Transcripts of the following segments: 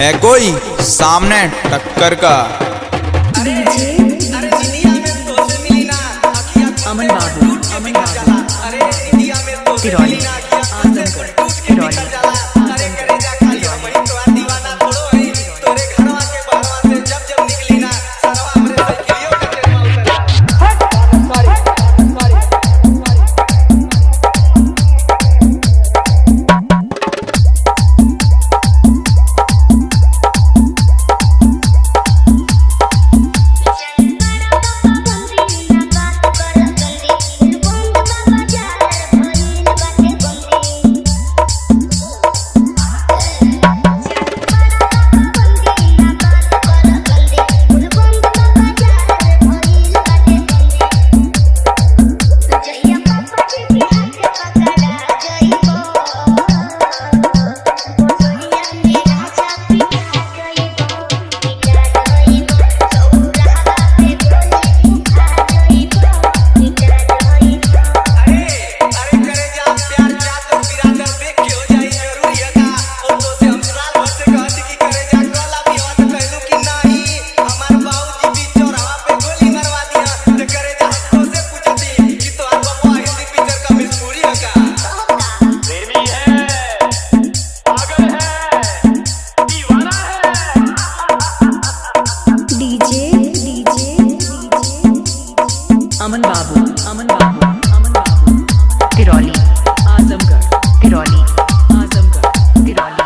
है कोई सामने टक्कर का। डीजे अमन बाबू, अमन बाबू, तिरौली, आजमगढ़, तिरौली, आजमगढ़। डीजे डीजे अमन बाबू, अमन बाबू, अमन बाबू, तिरौली, Azamgarh, तिरौली, Azamgarh, तिरौली,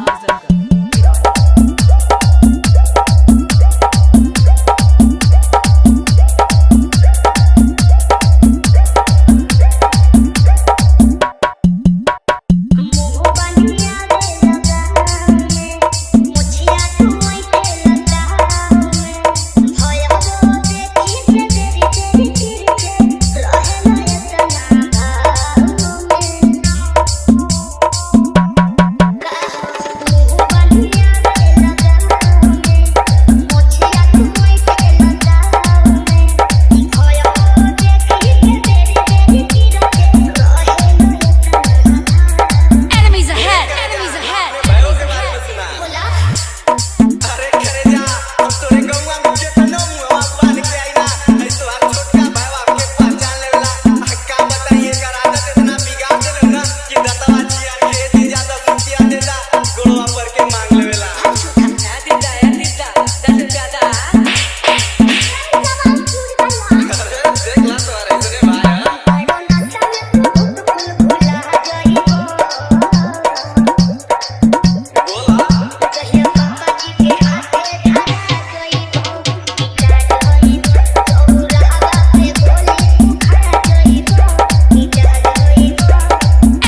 Azamgarh, तिरौली। Enemies ahead! Enemies ahead! Enemies ahead!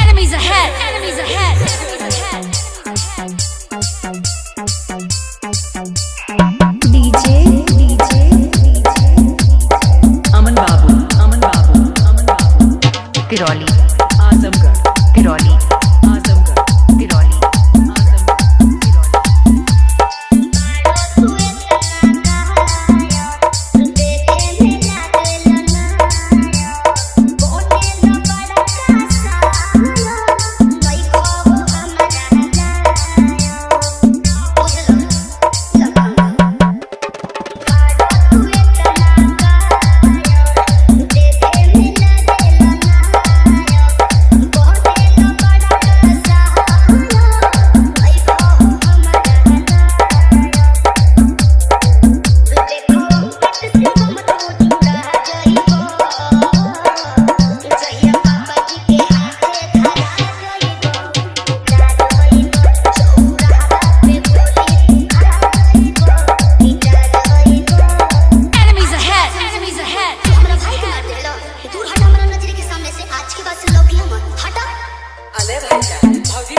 Enemies ahead! Enemies ahead! Enemies ahead! DJ DJ Aman Babu, Aman Babu, Aman Babu, Tirauli, Azamgarh, Tirauli, Azamgarh, Tirauli, Azamgarh, Tirauli. Enemies ahead! Enemies ahead! हमरा भाई के मार देहलो। दूर हट हमरा नजर के सामने से, आज के बाद से लौकी हमर हटा। अले भाईजान, भौजी त